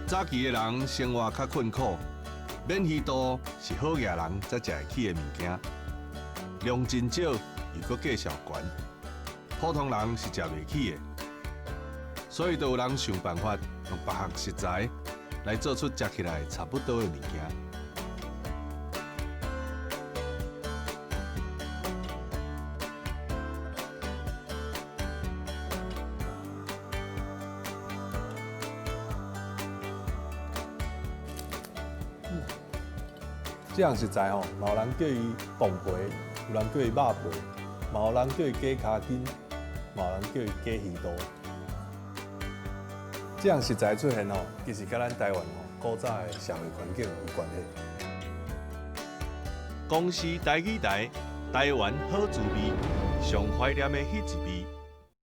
早期的人生活較困苦，免魚肚是好額人才食會起的物件，量真少又閣價數懸，普通人是食袂起的。所以，就有人想辦法用別項食材來做出食起來差不多的物件。這項食材吼，嘛有人叫伊蚌皮，有人叫伊肉皮，嘛有人叫伊假跤筋，嘛有人叫伊假魚肚。這項食材出現吼，其實佮咱台灣吼古早的社會環境有關係。公視台語台，台灣好滋味，上懷念的彼一味。